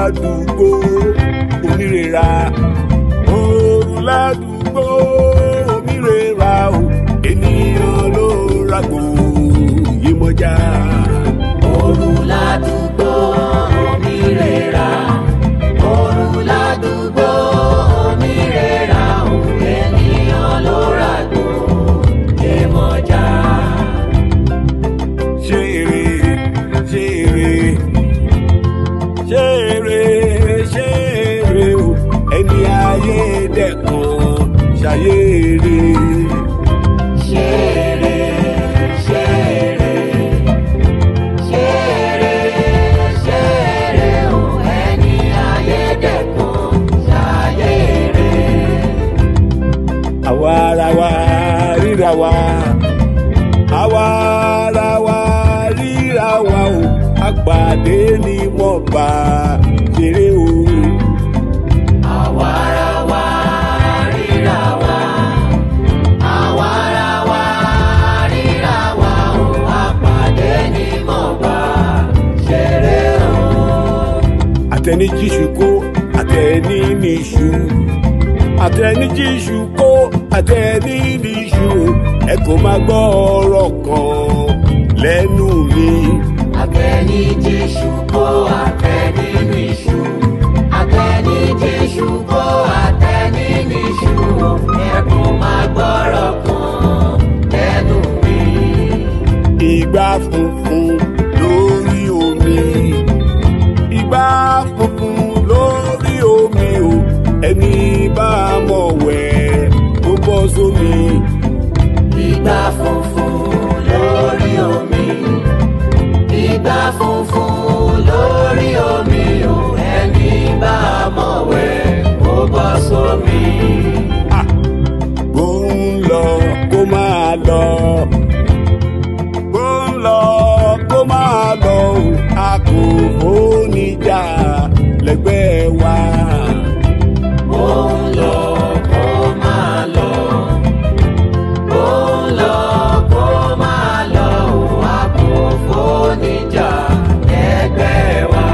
Ládùúgbò omírera, òru ládùúgbò omírera o, ènìyàn ló ràgbò Yemọja. Òru ládùúgbò omírera, òru ládùúgbò omírera o, ènìyàn ló ràgbò Yemọja. Ṣeré ṣeré ṣeré ṣeré o, ẹni ayé dẹ̀kan ṣayére. Ṣeré ṣeré ṣeré ṣeré o, ẹni ayé dẹ̀kun ṣayére. Àwa ara wa ríra wa, àwa ara wa ríra wa o, àpàdé ni wọ́n bá ṣeré o. Àwa ara wa ríra wa, àwa ara wa ríra wa o, àpàdé ni mo bá ṣeré o. Àtẹni jíṣu kó àtẹni níṣu, àtẹni jíṣu kó àtẹni níṣu, ẹ kò máa gbọ́ ọ̀rọ̀ kan lẹ́nu mi. Àtẹni jíṣu kó àtẹni níṣu, àtẹni jíṣu kó àtẹni níṣu, ẹ kò máa gbọ́rọ̀ kan lẹ́nu mi. Ìgbà funfun lórí omi, ìgbà funfun lórí omi o, ẹni bá mọ̀ wẹ̀ kó bọ́ sómi. Ìgbà funfun lórí omi, ìgbà funfun lórí omi o, ẹni bá mọ̀ wẹ̀ kó bọ́ sómi. Bó ń lọ kó máa lọ, bó ń lọ kó máa lọ o, a kò fóníjà lẹ́gbẹ́ wa. Bó ń lọ kó máa lọ, bó ń lọ kó máa lọ o, a kò fóníjà lẹ́gbẹ́ wa.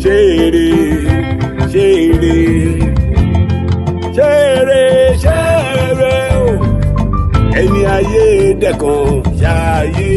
Ṣeré ṣeré ṣeré ṣeré o, ẹni ayé dẹ̀kan ṣayé.